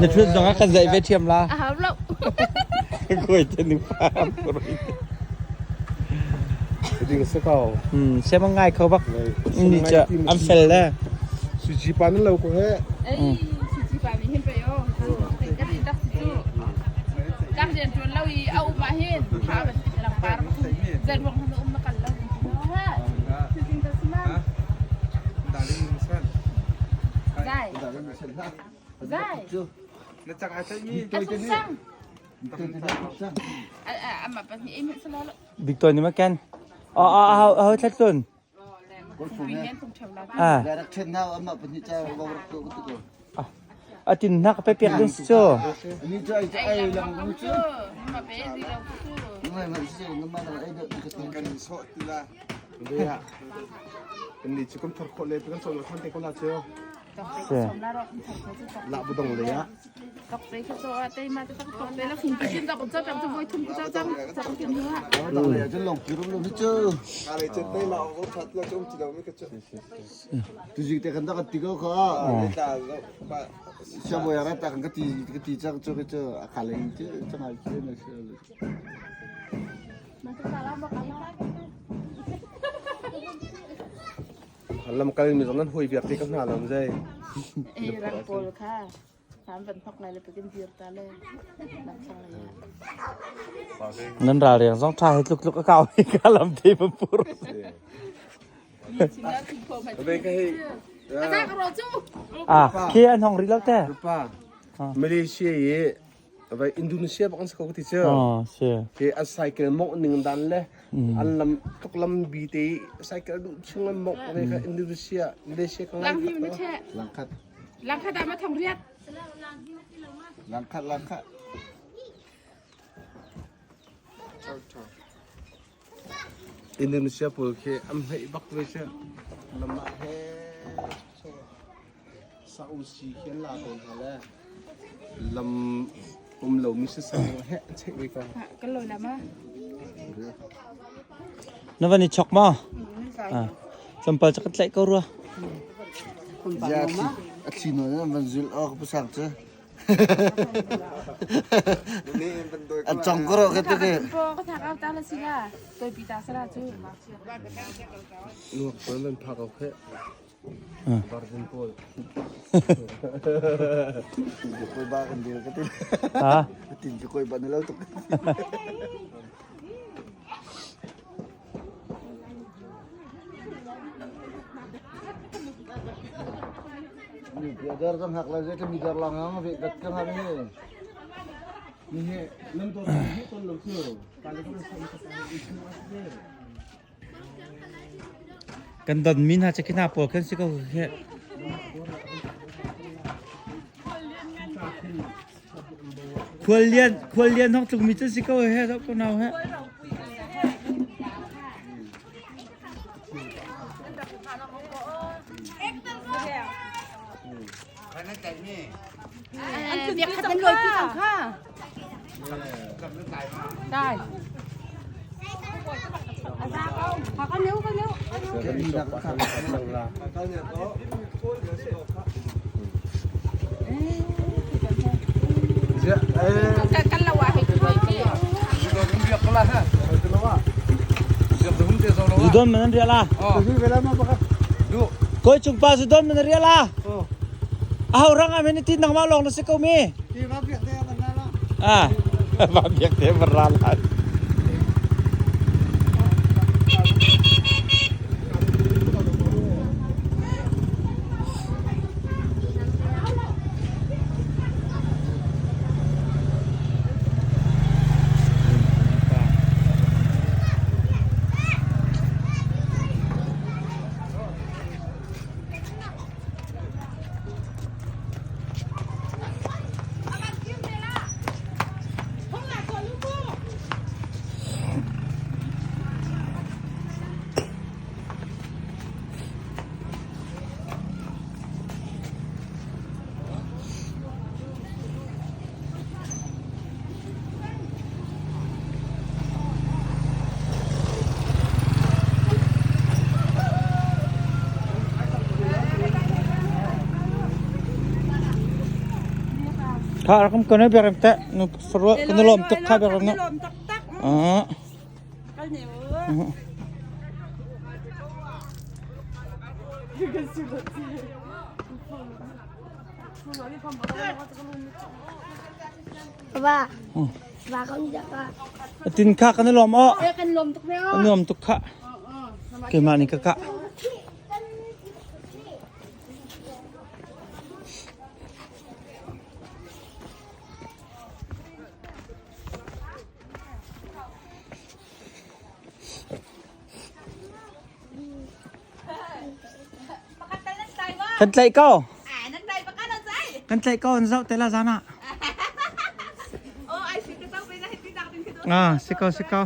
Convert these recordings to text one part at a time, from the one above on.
Na ṭhut zong ah kan zaih ve ṭhiam la. A hau lo. Koi te nu pa. Ding se ko. Sem ang ngai kho bak. Ni cha am fel le. Suji pa nan lo ko he. Ei, suji pa mi hin pe yo. Ka tin tak si cu. Tang rian ṭuan lo i a um ah hin tha ban lang par zai ruang han um na kal lo. Ha. Sijing ta siman. Zai. Zai. Na cang ai mi. A sung sang. Ama pa ni em sala lo. Victor ni ma ken. A a a a thlat lun. Ah. A tin nak pe piak ding si cu. Kan sawh ti la. Dia. Kan ni chu kan thar khawh le kan sawh lo than te ko la chu. La bu dong le ya. Lamkal mi zong nan hui viak te ka hna lam zai. Rang pawl kha an van thok lai le pakin dir ta le lam thlang lei ah. Nan ral riang zong tha he tluk tluk a kau hi ka lam te pur. Ah, khi an hong ri lo te. Pa. Malaysia i vai Indonesia bak an si ko ti cu. Oh, si. Ke a cycle mok ning dan le an lam tluk lam bi te cycle duh chung an mok ve ka Indonesia Malaysia ka ngai. Lang hi na che. Langkhat. Langkhat ah ma thong riat. Langkhat langkhat. Indonesia pawl khi am hei bak ve cu. Lam ah he Sausi khi an la tawn hna le lam um lomi siseh he an cheih ve ko. Kan lawi la ma? Na van i chok maw? Ah. Campal cu ka tlaih ko rua. Ya a thli nawn in van zul awk pasang cu. An cong ko ro ka te ke. Ka thak au ta la si la. Toi pi ta sala cu. Nuak pawl nan phak ok he. Barzen pawl. Koi ba kan dil ka tin. Ha? Tin ka koi ba na lo tuk. Mi dar kan hak la je mi dar lang ang ve gat kan hak ni. Ni he lam to he ton lo chu. Ta le ko sa sa Kan don mi hna cu khi hna pawl khan si ko khi. Khual lian khual lian hok tluk mi cu si ko he zoh ko nau he. Biak khat an lawi pi cang kha. Dai. Kan lawa hei tu loi pi. Zudon man ria la. Koi chung pa zudon man ria la. Aho rang am ni tin nang ma long na si ko mi. Ah, ma biak te barra la. Kha rakam kan biak te nu farwa kan lom tuk kha biak na. Lom tak tak. Ah. Kal ne. Va. Va không dạ va. Tin kha kan lom o. Kan lom tuk ne Kan lom tuk kha. Keimah nih ka kah. Kan tlaih ko. Kan tlaih ko an zoh te la zan ah. Ah, si ko si ko.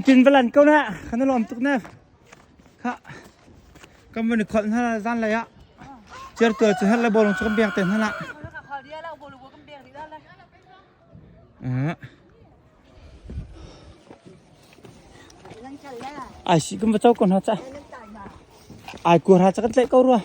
Tin valan ko na kan lom tuk na kha kan mun khol na zan lai ah cer tu chu hel le bolong chu kan biak te na la ai si kan va chau kon ha cha ai kur ha cha kan tlai ko rua.